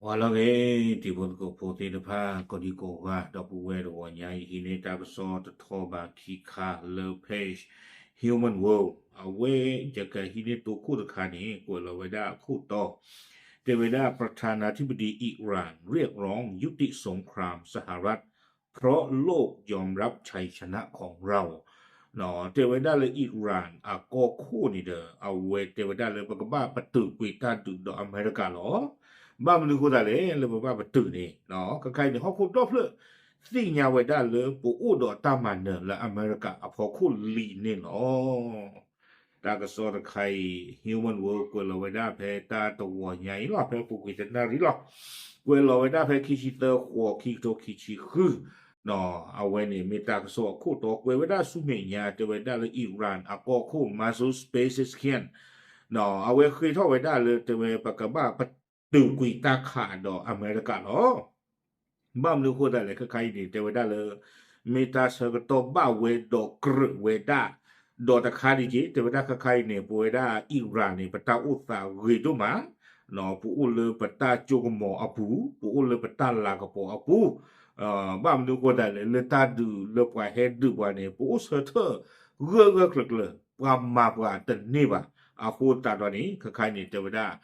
ပှၤလီၤဂ့ၤ တံၤဖိသကိးဖိသ့ၣ်တဖၣ် ကိးဒံကိးဂၤ ဒီပုၢ်ဝဲၢ်တဂီၤညါအံၤ ဟံးန့ၢ်တၢ်ကစီၣ်တထီၣ်ဘၣ်ခံခါလၢ page Human World အဝဲ ယကဟံးန့ၢ်တိခိၣ်တခါန့ၣ် ကွဲးလီၤဝဲဒၣ်အခိၣ်တီ တဲဝဲဒၣ် ประธานาธิบดีอิหร่านเรียกร้องยุติสงครามสหรัฐ เพราะโลกยอมรับชัยชนะของเรา တဲဝဲဒၣ်လၢ Iran အကီၢ်ခိၣ်န့ၣ်ဒီး အဝဲတဲဝဲဒၣ်လၢပကဘၣ်ပတုာ်ကွံာ်တၢ်ဒုးဒီးအမဲရကၤလီၤ. ဘၣ်မနုၤဃိသတးလဲၣ် လၢပဘၣ်ပတုာ်န့ၣ် ခဲခါအံၤန့ၣ် ဟီၣ်ခိၣ်ဒီဖျၢၣ်သ့ၣ်ညါဝဲဒၣ်လၢပအိၣ်ဒီးတၢ်မၤနၢၤလၢအမဲရကၤအဖီခိၣ်လံန့ၣ်လီၤ. တၢ်ကစီၣ်တခါအံၤ Human World ကွဲးလီၤဝဲဒၣ်ဖဲတၢ်တဂီၤညါအံၤလီၤ ဖဲပူၤကွံာ်တနၣ်ရံၣ်လီၤ. ကွဲးလီၤဝဲဒၣ်ဖဲခံဆံသၢ ဃိး ခံကထိခံဆံဃု အဝဲန့ၣ်မ့ၢ်တၢ်ကစီၣ်အခိၣ်တီ ကွဲးဝဲဒၣ်ဆူမဲာ်ညါ တဲဝဲဒၣ်လၢ Iran အကီၢ်ခိၣ် Masoud Pezeshkian အဝဲဃ့ထီၣ်ဝဲဒၣ်လၢ တဲဝဲပကဘၣ်ပတုာ်ကွံာ်တၢ်ခးဒီးအမဲရကၤလီၤ. ဘၣ်မနုၤဃိသတးလဲၣ် ခဲခါအံၤန့ၣ် တဲဝဲဒၣ်လၢ မ့ၢ်တၢ်ဆၢကတီၢ်ဘၣ်ဝဲဒီးကြၢးဝဲဒၣ် ဒီးတခါဒ်က့ၤ တဲဝဲဒၣ်ခဲခါအံၤန့ၣ် ပဝဲဒၣ် Iran န့ၣ် ပတၢ်အိၣ်သးဂ့ၤဒိၣ်မး ပအိၣ်လၢပတၢ်စိကမီၤအပူၤ ပအိၣ်လၢပတၢ်လၤကပီၤအပူၤ ဘၣ်မနုၤဃိသတးလဲၣ် လၢတၢ်ဒုးလၢပှၤဟဲဒုးပှၤန့ၣ် ပအိၣ်ဆၢထၢၣ်ဂၢၢ်ဂၢၢ်ကျၢၤကျၢၤ ပှၤမၤပှၤတန့ၢ်ဘၣ်. အဃိသတးဒီးန့ၣ် ခဲခါအံၤန့ၣ် တဲဝဲဒၣ်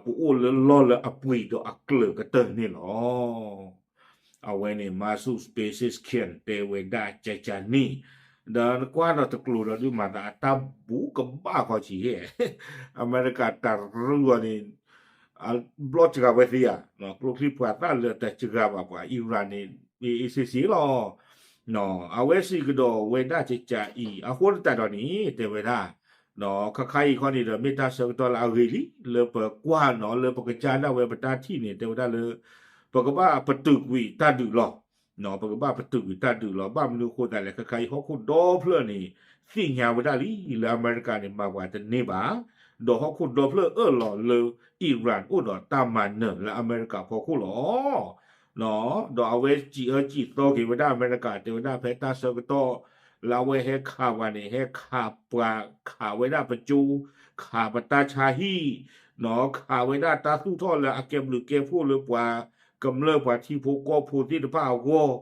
ပအိၣ်လၢလီၢ်လၢအပှ့ၤဒီးအကျၢၤကတၢၢ်န့ၣ်လီၤ. အဝဲန့ၣ် Masoud Pezeshkian တဲဝဲဒၣ်ကကန့ၣ် ဒီးနကွၢ်ဒီးတကျိၤဒီးဒုးမၤသး အတၢ်ဘူးကဘၣ်ခီဆံး အမဲရကၤတၢ်ရုအီၤန့ၣ် ဘျီၣ်စှၤဝဲသ့ဧါ, ကျိချံမျိာ်သၣ်လၢတစှၤဘၣ်ပှၤ Iran န့ၣ် အ့ၣ်စ့စ့လီၤ. အဝဲစံးကဒီးဝဲဒၣ်ကကအံၤ အဃိသတးဒီးန့ၣ် တဲဝဲဒၣ် ခဲခါအံၤခီန့ၣ်ဒီး မ့ၢ်တၢ်ဆၢကတီၢ်လၢအဂ့ၤလံ လၢပကွၢ်နီၤ လၢပကစၢ်ဒၣ်ဝဲပတၢ်ထံၣ်န့ၣ် တဲဝဲဒၣ်လၢ ပကဘၣ်ပတုာ်ကွံာ်တၢ်ဒုးလီၤ. ပကဘၣ်ပတုာ်ကွံာ်တၢ်ဒုးလီၤ. ဘၣ်မနုၤအဃိသတးလဲၣ် ခဲခါအံၤဟီၣ်ခိၣ်ဒီဖျၢၣ်န့ၣ် သ့ၣ်ညါဝဲဒၣ်လံ လၢအမဲရကၤန့ၣ် မၤပှၤတန့ၢ်ဘၣ်, ဒီးဟီၣ်ခိၣ်ဒီဖျၢၣ်အၢၣ်လီၤလၢ Iran အိၣ်ဒီးတၢ်မၤနၢၤလၢအမဲရကၤဖီခိၣ်လီၤ. ဒီးအဝဲစံးအၢစံးသီက့ၤဝဲဒၣ်အမဲရကၤ တဲဝဲဒၣ်ဖဲတၢ်ဆၢကတီၢ် လၢအဝဲဟဲခးပှၤန့ၣ် ဟဲခးပှၤ ခးဝဲဒၣ်ပကၠိ ခးပတၢ်ဆါဟံၣ် ခးဝဲဒၣ်တၢ်သူၣ်ထီၣ်လၢအကဲဘျုးကဲဖှိၣ်လၢပှၤကမျၢၢ်ပှၤထံဖိကီၢ်ဖိသ့ၣ်တဖၣ်အဂီၢ်,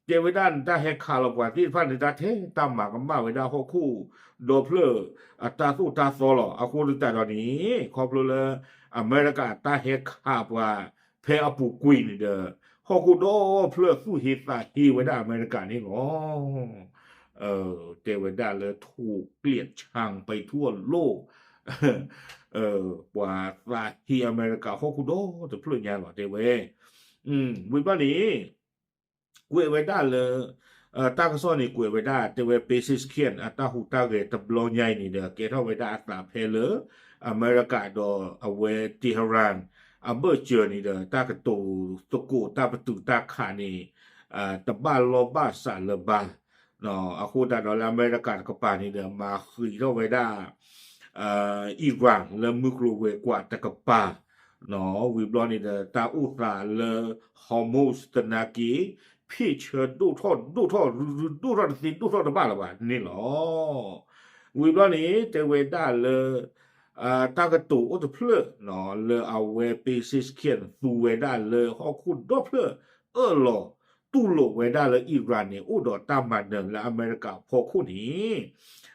တဲဝဲဒၣ်နတၢ်ဟဲခးလီၤပှၤသ့ၣ်တဖၣ်န့ၣ် တၢ်ထဲတၢ်မၤကမၣ်ဝဲဒၣ်ဟီၣ်ခိၣ်ဒီဖျၢၣ် အတၢ်သိၣ်တၢ်သီလီၤ. အဃိသတးဒီးန့ၣ် ခီဖျိလၢ အမဲရကၤတၢ်ဟဲခးပှၤ ဖဲအပူၤကွံာ်န့ၣ်ဒီး ဟီၣ်ခိၣ်ဒီဖျၢၣ်သူၣ်ဟ့သးဟ့ဝဲဒၣ်အမဲရကၤန့ၣ်လီၤ. တဲဝဲဒၣ်လၢ ถูกเกลียดชังไปทั่วโลก ပှၤသးဟ့အမဲရကၤဟီၣ်ခိၣ်ဒီတဖျၢၣ်ညါလီၤ တဲဝဲ. ဝံၤဘျီန့ၣ် ကွဲးဝဲဒၣ်လၢ တၢ်ကစီၣ်န့ၣ် ကွဲးဝဲဒၣ် တဲဝဲ Pezeshkian အတၢ်ဟူးတၢ်ဂဲၤတဘျီညါအံၤန့ၣ်ဒီး ကဲထီၣ်ဝဲဒၣ်အသးဖဲလၢ အမဲရကၤဒီးအဝဲ Tehran အဘၢၣ်စၢၤန့ၣ်ဒီး တၢ်ကတိၤသကိးတၢ်ပတုာ်တၢ်ခးန့ၣ် တဘၣ်လီၢ်ဘၣ်စးလၢၤဘၣ်. အဃိသတးဒီးလၢအမဲရကၤတကပၤန့ၣ်ဒီး မၤဃံးထီၣ်ဝဲဒၣ် Iran လၢမုၢ်ကျိၤဝဲၤကွာ်တကပၤ ဝံၤဘျီန့ၣ်ဒီး တၢ်အိၣ်သးလၢ Hormuz သနာ်က့ ဖ့ၣ်ဆၢဒိၣ်ထီၣ်ဒိၣ်ထီၣ် ရုရုဒိၣ်ထီၣ်တသ့ဒိၣ်ထီၣ်တဘၣ်လၢၤဘၣ်န့ၣ်လီၤ. ဝံၤဘျီန့ၣ် တဲဝဲဒၣ်လၢ တၢ်ကတိၤအိၣ်တဖျၢၣ် လၢအဝဲ Pezeshkian သူဝဲဒၣ်လၢဟီၣ်ခိၣ်ဒီဖျၢၣ် အၢၣ်လီၤတူၢ်လိာ်ဝဲဒၣ်လၢ Iran န့ၣ် အိၣ်ဒီးတၢ်မၤနၢၤလၢအမဲရကၤဖီခိၣ်န့ၣ်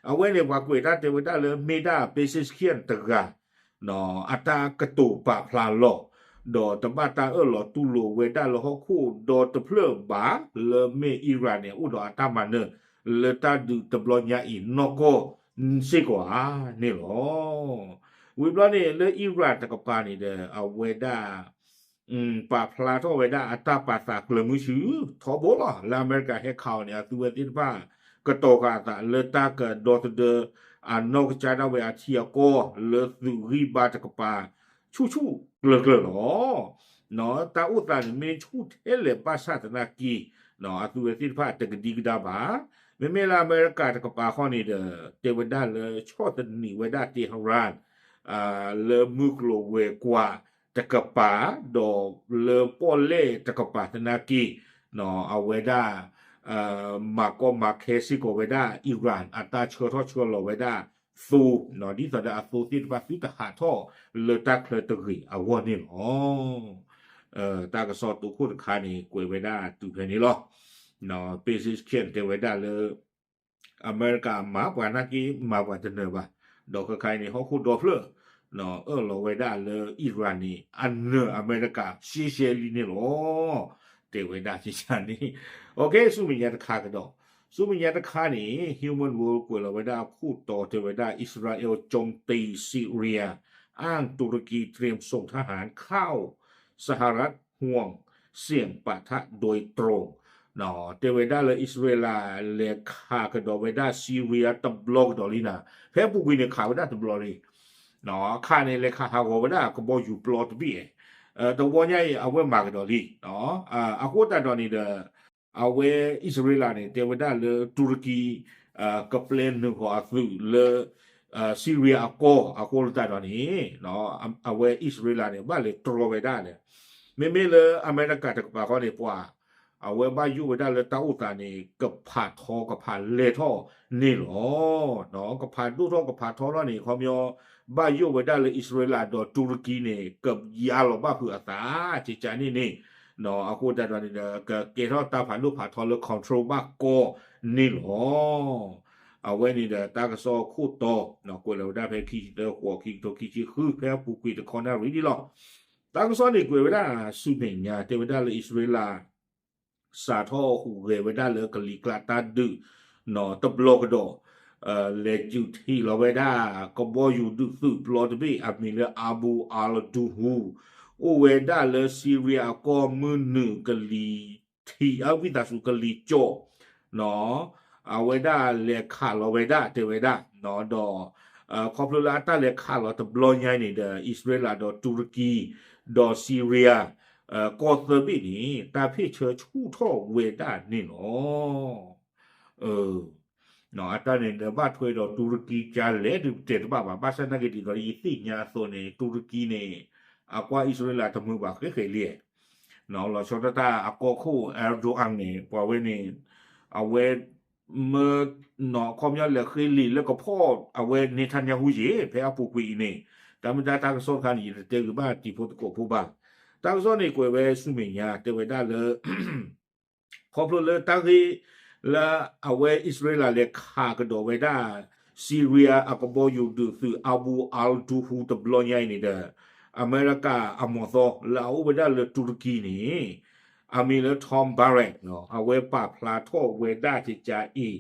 အဝဲန့ၣ်ပှၤကွဲးတၢ်တဲဝဲဒၣ်လၢမ့ၢ်ဒၣ် Pezeshkian တဂၤ အတၢ်ကတိၤပာ်ဖျါလီၤ ဒီးတဘၣ်တၢ်အၢၣ်လီၤတူၢ်လိာ်ဝဲဒၣ်လၢဟီၣ်ခိၣ်ဒီတဖျၢၣ်ဘၣ် လၢမ့ၢ် Iran န့ၣ် အိၣ်ဒီးအတၢ်မၤနၢၤ လၢတၢ်ဒုးတဘျီညါအံၤနီၢ်ကီၢ်စ့ၢ်ကီးဧါန့ၣ်လီၤ. ဝံၤဘျီန့ၣ် လၢ Iran တကပၤန့ၣ်ဒီး အဝဲဒၣ် ပာ်ဖျါထီၣ်ဝဲဒၣ်အတၢ်ပာ်သးကျၢၤမုဆူ ထီဘိလီၤ လၢအမဲရကၤဟဲခးအီၤန့ၣ် အသုဝဲသ့ၣ်တဖၣ် ကတီၤဃာ်အသးလၢတၢ်ကဒီသဒၢ အနီၢ်ကစၢ်ဒၣ်ဝဲအထံအကီၢ် လၢသုးဂံၢ်ဘါတကပၤ ဆူၣ်ဆူၣ်ကျၢၤကျၢၤလီၤ. တၢ်အိၣ်သးန့ၣ်မ့ၢ်ဆူၣ်ထဲလဲၣ်ဘၣ်ဆၣ်သနာ်က့ အသုဝဲသ့ၣ်တဖၣ်တကဒံကဒါဘၣ်. မ့မ့ၢ်လၢအမဲရကၤတကပၤဃီန့ၣ်ဒီး တဲဝဲဒၣ်လၢဆီၣ်သနံးဝဲဒၣ် Tehran လၢမုၢ်ကျိၤဝဲၤကွာ်တကပၤ ဒီးလၢပီၣ်လဲၣ်တကပၤသနာ်က့ အဝဲဒၣ် မၤကီမၤခဲစ့ၢ်ကီးဝဲဒၣ် Iran အတၢ်ဆှၢထီၣ်ဆှၢလီၤဝဲဒၣ်သိ ဒ်သိးဒီးအသိသ့ၣ်တဖၣ်သုတဟးထီၣ်လၢတၢ်ချၢတဂ့ၤအဂီၢ်န့ၣ်လီၤ. တၢ်ကစီၣ်တိခိၣ်တခါန့ၣ် ကွဲးဝဲဒၣ်တုၤဖဲန့ၣ်လီၤ. Pezeshkian တဲဝဲဒၣ်လၢ အမဲရကၤမၤပှၤနာ်က့မၤပှၤတနၢၤဘၣ်, ဒီးခဲခါအံၤန့ၣ် ဟီၣ်ခိၣ်ဒီဖျၢၣ် အၢၣ်လီၤဝဲဒၣ်လၢ Iran န့ၣ် အနၢၤအမဲရကၤရှဲရှဲလံန့ၣ်လီၤ. တဲဝဲဒၣ်ကကန့ၣ်, ဆူမဲာ်ညါတခါကဒီး, ဆူမဲာ်ညါတခါန့ၣ် Human World ကွဲးလီၤဝဲဒၣ်ခိၣ်တီတဲဝဲဒၣ် อิสราเอลโจมตีซีเรีย อ้างตุรกีเตรียมส่งทหารเข้า สหรัฐห่วงเสี่ยงปะทะโดยตรง တဲဝဲဒၣ်လၢအံၣ်စရ့လးလဲၤခးကဒီးဝဲဒၣ် Syria တဘျီကဒီးလံနၤ, ဖဲအပူၤကွံာ်န့ၣ် ခးဝဲဒၣ်တဘျီလံ, ခးန့ၣ် လဲၤခးဟးဂီၤဝဲဒၣ်ကဘီယူၤပျီတဘ့ၣ်, တဝီညါအံၤ အဝဲမၤကဒီးလံ, အဃိသတးဒီးန့ၣ်ဒီး အဝဲအံၣ်စရ့လးန့ၣ် တဲဝဲဒၣ်လၢတူရကံ ကပျဲနုာ်ဃီၤအသုးလၢ Syria အကီၢ်အဃိသတးဒီးန့ၣ် အဝဲအံၣ်စရ့လးန့ၣ် ဘၣ်လဲၤတြီဝဲဒၣ်ဒီး မ့မ့ၢ်လၢအမဲရကၤတကပၤဃီန့ၣ် ပှၤ အဝဲဘၣ်ယိၣ်ဝဲဒၣ်လၢတၢ်အိၣ်သးန့ၣ် ကဖးထီကဖးလဲၢ်ထီၣ်န့ၣ်လီၤ. ကဖးဒိၣ်ထီၣ်ကဖးထီထီၣ်န့ၣ် ခီပညီ ဘၣ်ယိၣ်ဝဲဒၣ်လၢအံၣ်စရ့လးဒီးတူရကံန့ၣ် ကယါလီၤဘၣ်ဖုးအသး ကကန့ၣ်န့ၣ်, အဃိသတးဒီးန့ၣ်ဒီး ကကဲထီၣ်တၢ်ဖးဒိၣ်ဖးထီလၢ control ဘၣ်ကီန့ၣ်လီၤ. အဝဲန့ၣ်ဒီးတၢ်ကစီၣ်ခိၣ်တီ ကွဲးလီၤဝဲဒၣ်ဖဲခံဆံသၢ ဃိး ခံကထိခံဆံဃု ဖဲအပူၤကွံာ်တခီနၣ်ရံၣ်ဒ်လီၤ. တၢ်ကစီၣ်န့ၣ်ကွဲးဝဲဒၣ်ဆူမဲာ်ညါ တဲဝဲဒၣ်လၢအံၣ်စရ့လး စးထီၣ်ဟူးဂဲၤဝဲဒၣ်လၢကလံၤကျါတၢ်ဒုး တဘျီကဒီး လဲၤစုးထံးလီၤဝဲဒၣ် ကဘီယူၤဒုးသုးပျီတဘ့ၣ် အမံၤလၢ Abu al-Duhur အိၣ်ဝဲဒၣ်လၢ Syria အကီၢ်မုၢ်နုာ်ကလံၤထံး အဝံသးစူၤကလံၤကၠီၣ် အဝဲဒၣ်လဲၤခးလီၤဝဲဒၣ် တဲဝဲဒၣ်, ဒီး ခီဖျိလၢအတၢ်လဲၤခးလီၤတဘျီညါအံၤန့ၣ်ဒီး အံၣ်စရ့လးဒီးတူရကံ ဒီး Syria ကီၢ်သၢဘ့ၣ်န့ၣ် တၢ်ဖ့ၣ်ဆၢဆူၣ်ထီၣ်ဝဲဒၣ်န့ၣ်လီၤ. အတၢ်န့ၣ်ဒီးဘၣ်ထွဲဒီးတူရကံကလဲၣ်ဒုး ပတဲတဘၣ်ဘၣ်. ဘၣ်ဆၣ်သနာ်က့ဒ်သိးယသ့ၣ်ညါအသိးန့ၣ် တူရကံန့ၣ် အကွၢ်အံၣ်စရ့လးတမုာ်ဘၣ်ဃဲဃဲလံ. လီၤဆီဒၣ်တၢ်အကီၢ်ခိၣ် Erdogan န့ၣ် ပှၤဝဲန့ၣ် အဝဲ မၢ နီၢ်ခီပညီလဲၤဃ့လံာ်လၢကဖီၣ် အဝဲ Netanyahu ယ့ၣ် ဖဲအပူၤကွံာ်အံၤန့ၣ် တၢ်မ့ၢ်တၢ်တၢ်ကစီၣ်တခါန့ၣ် ယတတဲဂ့ၤဘၣ်တံၤဖိသကိးဖိဘၣ်. တၢ်ကစီၣ်န့ၣ်ကွဲးဝဲဆူမဲာ်ညါ တဲဝဲဒၣ်လၢ ခီဖျိလၢတၢ်ဂ့ၢ်လၢအဝဲအံၣ်စရ့လးလဲၤခးကဒီးဝဲဒၣ် Syria အကဘီယူၤဒုးသုး Abu al-Duhur တဘျီညါအံၤန့ၣ်ဒီး အမဲရကၤအမီၢ်သီလၢအအိၣ်ဝဲဒၣ်လၢတူရကံန့ၣ် အမံၤလၢ Tom Barrack အဝဲပာ်ဖျါထီၣ်ဝဲဒၣ်ကကးအံၤ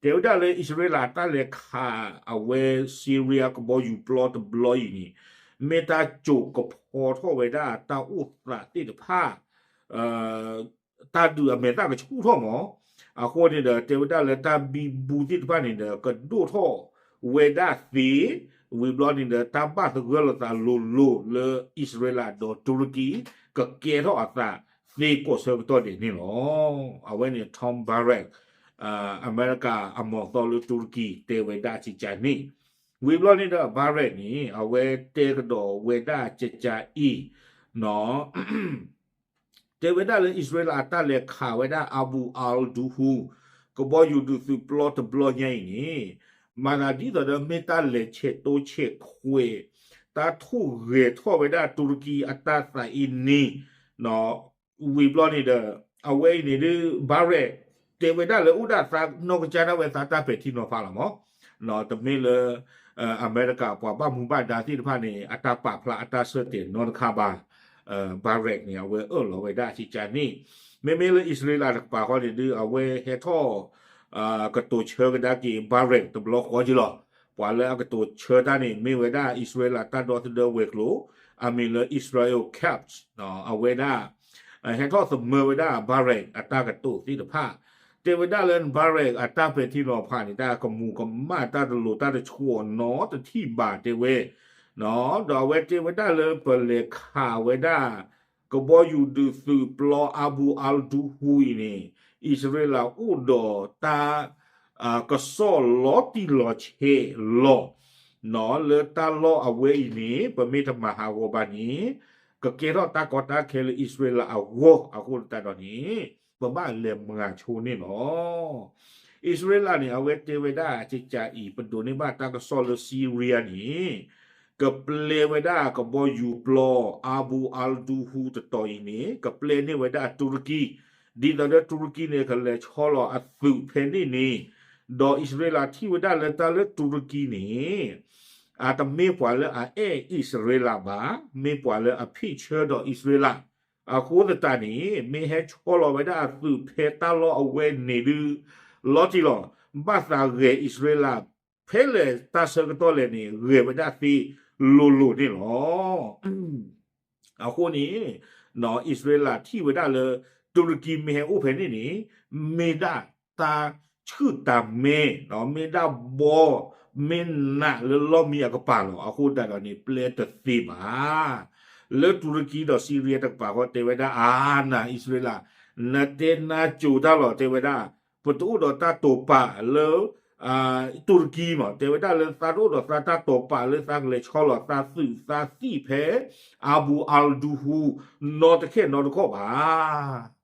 တဲဝဲဒၣ်လၢအံၣ်စရ့လးတၢ်လဲၤခးအဝဲ Syria ကဘီယူၤပျီတဘျီအံၤန့ၣ် မ့ၢ်တၢ်စိာ်ကဖီထီၣ်ဝဲဒၣ်တၢ်အိၣ်သးသ့ၣ်တဖၣ် တၢ်ဒုးအမဲာ်သၣ်ကဆူၣ်ထီၣ်မး, အဃိန့ၣ်ဒီး တဲဝဲဒၣ်လၢတၢ်ဘံဘူသ့ၣ်တဖၣ်န့ၣ်ဒီး ကဒိၣ်ထီၣ်ဝဲဒၣ်သ့, ဝံၤဘျီန့ၣ်ဒီး တၢ်ဘၣ်သဂၢၢ်လိာ်သးလိၤလိၤလၢအံၣ်စရ့လးဒီးတူရကံ ကကဲထီၣ်အသးသ့ကိးဆၢကတီၢ်ဒဲးန့ၣ်လီၤ. အဝဲန့ၣ် Tom Barrack အမဲရကၤအမီၢ်သီလၢတူရကံ တဲဝဲဒၣ်ကကးန့ၣ်, ဝံၤဘျီန့ၣ်ဒီး Barrack န့ၣ် အဝဲတဲကဒီးဝဲဒၣ်ကကးအံၤ တဲဝဲဒၣ်လၢအံၣ်စရ့လးအတၢ်လဲၤခးဝဲဒၣ် Abu al-Duhur ကဘီယူၤဒုးသုးပျီတဘျီညါအံၤန့ၣ် မၤသးဒ်သိးဒီးမ့ၢ်တၢ်လဲၤဆဲးတိဆဲးခွဲး တၢ်ထိၣ်ဂဲၤထီၣ်ဝဲဒၣ်တူရကံအတၢ်သးအံၤန့ၣ် ဝံၤဘျီန့ၣ်ဒီး အဝဲအံၤန့ၣ်ဒုး Barrack တဲဝဲဒၣ်လၢအိၣ်ဒၣ်သးနီၢ်ကစၢ်ဒၣ်ဝဲသးတၢ်ပဲာ်ထံနီၤဖးလီၤမး, တမ့ၢ်လၢ အမဲရကၤပှၤဘၣ်မူဘၣ်ဒါသ့ၣ်တဖၣ်န့ၣ် အတၢ်ပာ်ဖျါအတၢ်ဆၢတဲာ်နီတခါဘၣ်. Barrack န့ၣ် အဝဲအၢၣ်လီၤဝဲဒၣ်ကကးန့ၣ်, မ့မ့ၢ်လၢအံၣ်စရ့လးတကပၤဃီန့ၣ်ဒုး အဝဲဟဲထီၣ် ကတိၤဆၢကဒါက့ၤ Barrack တဘျီဃီက့ၤလီၤ. ပှၤလၢအကတိၤဆၢတၢ်န့ၣ် မ့ၢ်ဝဲဒၣ်အံၣ်စရ့လးတၢ်ဒီသဒၢဝဲၤကျိၤ အမံၤလၢ Israel Katz အဝဲဒၣ် ဟဲထီၣ်သမၢဝဲဒၣ် Barrack အတၢ်ကတိၤသ့ၣ်တဖၣ်, တဲဝဲဒၣ်လၢ Barrack အတၢ်ပဲာ်ထံနီၤဖးန့ၣ် တၢ်ကမူၤကမၣ်တၢ်တလိၤတၢ်တဆှီနီတထံၣ်ဘၣ်တဲဝဲ, ဒီးအဝဲတဲဝဲဒၣ်လၢပလဲၤခးဝဲဒၣ် ကဘီယူၤဒုးသုးပျီ Abu al-Duhur အံၤန့ၣ် အံၣ်စရ့လးအိၣ်ဒီးတၢ် ကစီၣ်လီၤတံၢ်လီၤဆဲးလီၤ လၢတၢ်လီၢ်အဝဲအံၤန့ၣ် ပမ့ၢ်တမၤဟးဂီၤဘၣ်န့ၣ် ကကဲထီၣ်တၢ်ကီတၢ်ခဲလၢအံၣ်စရ့လးအဂီၢ်အဃိသတးဒီးန့ၣ် ပဘၣ်လဲၤမၤဆိန့ၣ်လီၤ. အံၣ်စရ့လးန့ၣ် အဝဲတဲဝဲဒၣ်ကကးအံၤ ပဒိးန့ၢ်ဘၣ်တၢ်ကစီၣ်လၢ Syria န့ၣ် ကပျဲဝဲဒၣ်ကဘီယူၤပျီ Abu Anadolu တတီၤအံၤန့ၣ် ကပျဲန့ၢ်ဝဲဒၣ်တူရကံ, ဒ်သိးဒီးတူရကံန့ၣ် ကလဲၤဆီလီၤအသုးဖဲန့ၣ်န့ၣ်, ဒီးအံၣ်စရ့လးထံၣ်ဝဲဒၣ်လၢတၢ်လၢတူရကံန့ၣ် အတမ့ၢ်ပှၤလၢအအဲၣ်အံၣ်စရ့လးဘၣ်, မ့ၢ်ပှၤလၢအဖံးဆၢဒီးအံၣ်စရ့လး, အဃိသတးန့ၣ် မ့ၢ်ဟဲဆီလီၤဝဲဒၣ်အသုးဖဲတၢ်လီၢ်အဝဲန့ၣ်ဒုး လီၤတံၢ်လီၤ, ဘၣ်သးဂဲၤအံၣ်စရ့လး ဖဲလဲၣ်တၢ်ဆၢကတီၢ်လဲၣ်န့ၣ် ဂဲၤဝဲဒၣ်သ့လိၤလိၤန့ၣ်လီၤ. အဃိန့ၣ် အံၣ်စရ့လးထံၣ်ဝဲဒၣ်လၢ တူရကံမ့ၢ်ဟဲအိၣ်ဖဲန့ၣ်န့ၣ် မ့ၢ်ဒၣ်တၢ်ဆူၣ်တၢ်မဲ, မ့ၢ်ဒၣ်ဘီ, မ့ၢ်နးလၢလီၢ်မံအကပၤလီၤ. အဃိသတးဒီးန့ၣ် ပျဲတသ့ဘၣ်. လၢတူရကံဒီးစံရံယါတကပၤဃီ တဲဝဲဒၣ် အါနၤအံၣ်စရ့လး, နတဲနါစိၤတၢ်လီၤ တဲဝဲဒၣ် ပတအိၣ်ဒီးတၢ်တိာ်ပာ်လၢ တူရကံမး, တဲဝဲဒၣ်လၢသးတအိၣ်ဒီးသးတၢ်တိာ်ပာ်လၢ သးကလဲၤဆီလီၤသးသုးသးသံၣ်ဖဲ Abu Anadolu နီတခဲနီတခီၣ်ဘၣ်.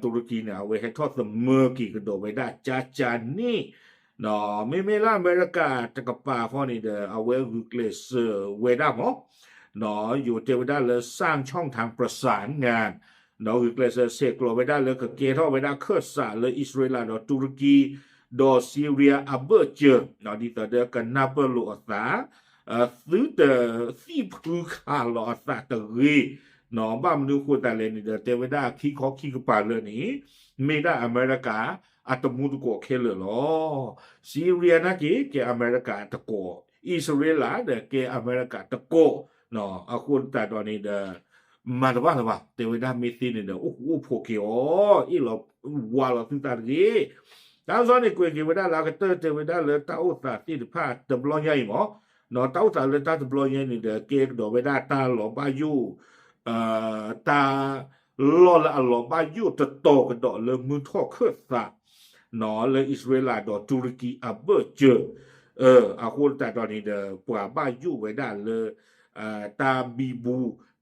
တူရကံန့ၣ် အဝဲဟဲထီၣ်သမၢက့ၤကဒီးဝဲဒၣ်ကၠါကၠါန့ၣ်, မ့မ့ၢ်လၢအမဲရကၤတကပၤဃီန့ၣ်ဒီး အဝဲဂုာ်ကျဲးစၢးဝဲဒၣ်မး ယိၤတဲဝဲဒၣ်လၢ สร้างช่องทางประสานงาน ဒီးဂုာ်ကျဲးစၢးဆဲးကျိးဝဲဒၣ်လၢကကဲထီၣ်ဝဲဒၣ်ခၢၣ်စးလၢအံၣ်စရ့လးဒီးတူရကံ ဒီးစံရံယါအဘၢၣ်စၢၤ, ဒ်သိးဒီးကနၢ်ပၢၢ်လိာ်အသး, သုတသံၣ်ဖုခးလီၤအသးတဂ့ၤ, ဘၣ်မနုၤအဃိသတးလဲၣ်န့ၣ်ဒီး တဲဝဲဒၣ်ခံခီခံကပၤလၢာ်န့ၣ် မ့ၢ်ဒၣ်အမဲရကၤအတမူတကိးခဲလၢာ်လီၤ. စံရံယါနာ်က့ ကဲအမဲရကၤတကိး, အံၣ်စရ့လးဒီးကဲအမဲရကၤတကိး, အဃိသတးဒီးန့ၣ်ဒီး မၤတဘၣ်လၢၤဘၣ်, တဲဝဲဒၣ်မ့ၢ်သ့န့ၣ်ဒီး အိၣ်ဃူအိၣ်ဖိးက့ၤအီၤ, အ့ၣ်လီၤဝါလီၤသုသးတဂ့ၤ. တၢ်ကစီၣ်န့ၣ် ကွဲးက့ၤဝဲဒၣ်လၢအကတၢၢ်တဲဝဲဒၣ်လၢတၢ်အိၣ်သးသ့ၣ်တဖၣ်တဘျီညါအံၤမး, တၢ်အိၣ်သးလၢတၢ်တဘျီညါန့ၣ်ဒီး ကဲကဒီးဝဲဒၣ်တၢ်လီၤဘၣ်ယိၣ် တၢ်လီၢ်လၢအလီၤဘၣ်ယိၣ်တတီၤကဒီးလၢမုၢ်ထီၣ်ခၢၣ်သး လၢအံၣ်စရ့လးဒီးတူရကံအဘၢၣ်စၢၤ, အဃိသတးဒီးန့ၣ်ဒီး ပှၤဘၣ်ယိၣ်ဝဲဒၣ်လၢ တၢ်ဘံဘူ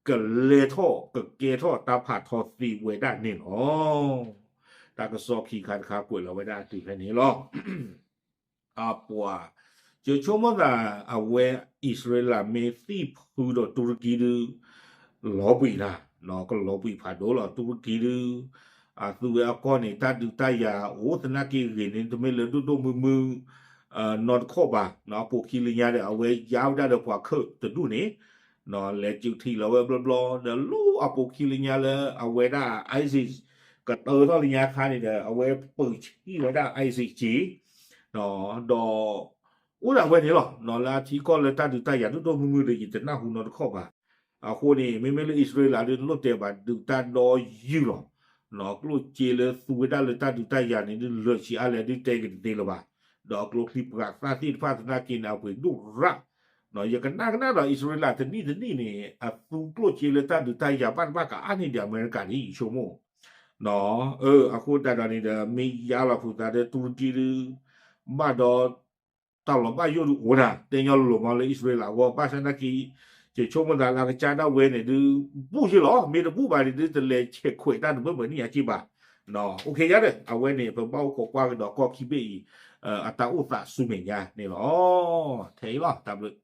ကလဲၤထီၣ် ကကဲထီၣ်တၢ်ဖးထီသ့ဝဲဒၣ်န့ၣ်လီၤ. တၢ်ကစီၣ်ခံခါတခါကွဲးလီၤဝဲဒၣ်တုၤဖဲန့ၣ်လီၤ. အပှၤ ယဆိကမိၣ်သး အဝဲအံၣ်စရ့လးမ့ၢ်သံၣ်ဖုဒီးတူရကံဒုး လီၤဘှံးတၢ်, ကလီၤဘှံးဖးဒိၣ်လီၤ. တူရကံဒုး အသုဝဲအကီၢ်န့ၣ် တၢ်ဒုးတၢ်ယၤအိၣ်သနာ်က့ဂ့ၤန့ၣ် တမ့ၢ်လၢဒိၣ်ဒိၣ်မုၢ်မုၢ် နီတခီၣ်ဘၣ်. အပိာ်ခံလၢညါဒီး အဝဲယါဝဲဒၣ်ဒီးပှၤခၢၣ်တဒူၣ်န့ၣ် လဲၤစုးထံးလီၤဝဲဘျီဘျီ ဒီးလၢအပိာ်ခံလၢညါလၢအဝဲဒၣ် ISIS ကတၢၢ်ထီၣ်လၢညါခါန့ၣ်ဒီး အဝဲပၢၢ်ဆံးဝဲဒၣ် ISIS က့ၤ ဒီး အိၣ်ဒၣ်ဝဲန့ၣ်လီၤ. လၢအထံကီၢ်လၢတၢ်ဒုးတၢ်ယၤဒိၣ်ဒိၣ်မုၢ်မုၢ်ဒီး ယတနၢ်ဟူနီတခီၣ်ဘၣ်. အဃိန့ၣ် မ့မ့ၢ်လၢအံၣ်စရ့လးဒုး လိၣ်တဲာ်ဘၣ်ဒုးတၢ်ဒီယုၢ်လီၤ. ကျိၣ်စ့လၢသူဝဲဒၣ်လၢတၢ်ဒုးတၢ်ယၤန့ၣ်ဒုး လၢာ်ဆံးအါလဲၣ်ဒုးတဲက့ၤတသ့လၢၤဘၣ်. ဒီးအကျိချံပှၤသၣ်သ့ၣ်တဖၣ်သနာ်က့န့ၣ် အပှ့ၤဒိၣ်ရၣ် ယကနၣ်ကနၣ်ဒီး အံၣ်စရ့လးတနံၣ်တနံၣ်န့ၣ် အသူကျိၣ်စ့လၢတၢ်ဒုးတၢ်ယၤဘၣ်တဘၣ်ကအါန့ၢ်ဒံး အမဲရကၤန့ၣ် ယဆိကမိၣ် အဃိသတးဒီးန့ၣ်ဒီး မ့ၢ်ယါလီၤဖုးသးဒီးတူရကံဒုး ဘၣ်ဒီး တၢ်လီၤဘၣ်ယိၣ်ဒုးအိၣ်နၤ တဲညီလိၤလိၤမးလၢအံၣ်စရ့လးအဂီၢ် ဘၣ်ဆၣ်သနာ်က့ ယဆိကမိၣ်သးလၢအကစၢ်ဒၣ်ဝဲန့ၣ်ဒုး ဘူၣ်ယ့ၢ်လီၤ မ့ၢ်တဘူၣ်ဘၣ်န့ၣ်ဒုး တလဲၤဆဲးခွဲးတၢ်တဘၢဘၢန့ၣ်အက့ၢ်ဘၣ်. အိၣ်ခ့ယါဒီး အဝဲန့ၣ် ပဘၣ်အိၣ်ခိးကွၢ်ကဒီးကီၢ်ခံဘ့ၣ်အံၤ အတၢ်အိၣ်သးဆူမဲာ်ညါန့ၣ်လီၤ. ထဲအံၤလီၤ တၢ်ဘျုး